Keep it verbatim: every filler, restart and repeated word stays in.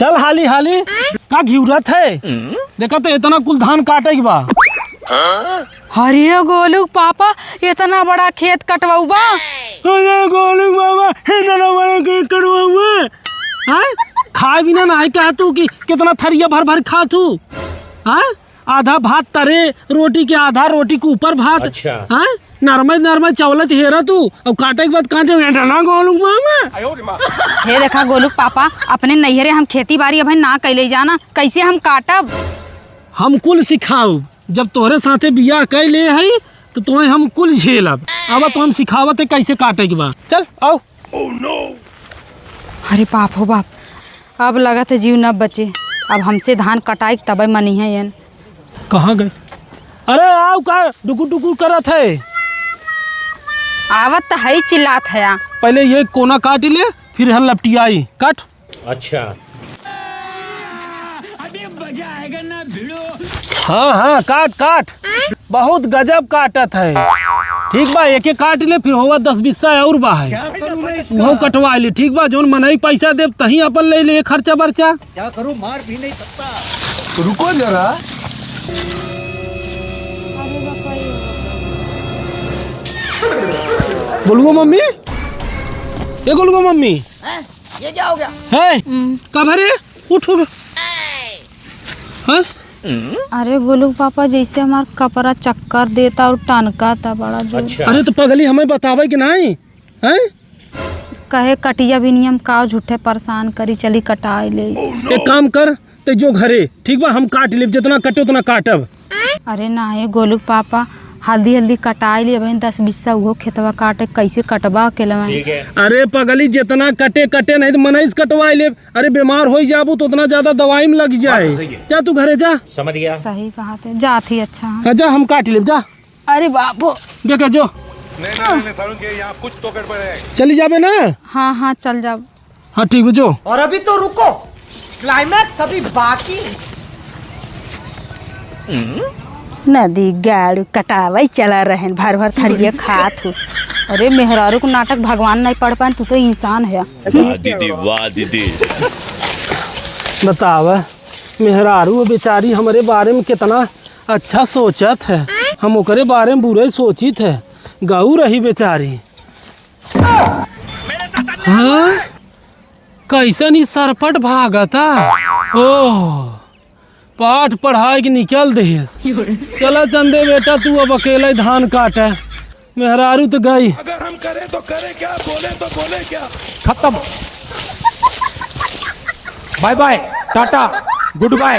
चल हाली हाली, का घिउरत है? देखा तो इतना कुल धान काटे के बा। अरे गोलू पापा, इतना बड़ा खेत कटवउबा? अरे गोलू बाबा, इतना बड़ा खेत कटवउबा? हाँ? खाए बिना ना है क्या तू कि कितना थरिया भर भर खा तू? हाँ? आधा भात तरे रोटी के, आधा रोटी के ऊपर भात। अच्छा। हाँ? नरमइ नरमइ चवलत हेरा तू, अब काटे के बाद काटे, एंडा ना गोलू मामा। हे देखा गोलू पापा, अपने नैहरे हम खेती बारी अबहिन ना कइले जाना, कइसे हम काटब? हम कुल सिखाउब, जब तोहरे साथे बियाह कइ ले हई, तो तोहे हम कुल झेलब। अब तो हम सिखावत है कइसे काटे के बा। चल, आउ। अरे बाप हो बाप, अब लगत है जीव न बचे। अब हमसे धान कटाई तबे मनिहे एन। कहाँ गए? अरे आउ, का डुकुर डुकुर करत है? आवत त है, चिल्लात है। पहले ये कोना काट ले, फिर हर लपटियाई काट। अच्छा। अभी मजा आएगा ना भिड़ो। हाँ, हाँ, काट, काट। बहुत गजब काटत है। ठीक बा, एके काट ले, फिर होवा दस बिस्सा और बा है। क्या करूं मैं इसका? उहो कटवा ले, ठीक बा, जौन मनई पैसा देब, तहीं अपन ले ले खर्चा बर्चा। क्या करूं, मार भी नहीं सकता। रुको जरा। गोलुआ मम्मी, ए गोलुआ मम्मी। हैं? ये क्या हो गया? है? हम्म। का भरे? उठ, उठ। हाँ? अरे गोलू पापा, जैसे हमार कपड़ा चक्कर देता और टनका था बड़ा जोर। अच्छा। अरे तो पगली, हमें बतावे कि नहीं? हैं? कहे कटिया भी नियम का, झूठे परेशान करी, चली कटाई ले। एक काम कर, ते जो घरे, ठीक बा, हम काट लेब, जितना कटे उतना काटब। अरे नाहीं गोलू पापा, हल्दी हल्दी कटाई ले, अबहिन दस बिस्सा उहो खेतवा काटे, कैसे कटबा अकेलवा? ठीक है। अरे पगली, जितना कटे कटे, नहीं तो मनईस कटवाई लेब। अरे बीमार होई जाबू तो उतना ज्यादा दवाई में लग जाए। बात तो सही है। जा तू घरे जा। समझ गया। सही कहा थे, जात ही अच्छा है। हाँ, जा, हम काट लेब, जा। अरे बाप हो। देखे जो। नहीं, नहीं, नहीं, सारुण के यहाँ कुछ तो गड़बड़ है। चली जाबे ना? हाँ, हाँ, चल जाब। हाँ, ठीक बा, जो। और अभी तो रुको, climax अभी बाकी है। नदी गाड़ू कटावै चला रहेन, भर भर थरिया खात हूँ। अरे मेहरारू को नाटक भगवान नहीं पढ़ पाएन, तू तो इंसान है। वाह दीदी, वाह दीदी। बतावा, मेहरारू बेचारी हमरे बारे में कितना अच्छा सोचत है, हम ओकरे बारे में बुरे सोचित है। गऊ रही बेचारी। हाँ? कैसन ई सरपट भागता? ओह, पाठ पढ़ाई के निकल देस। चला चंदे बेटा, तू अब अकेले धान काटे, मेहरारू तो गई। अगर हम करें तो करें क्या, बोले तो बोले क्या? खत्म। Bye bye, टाटा, good bye।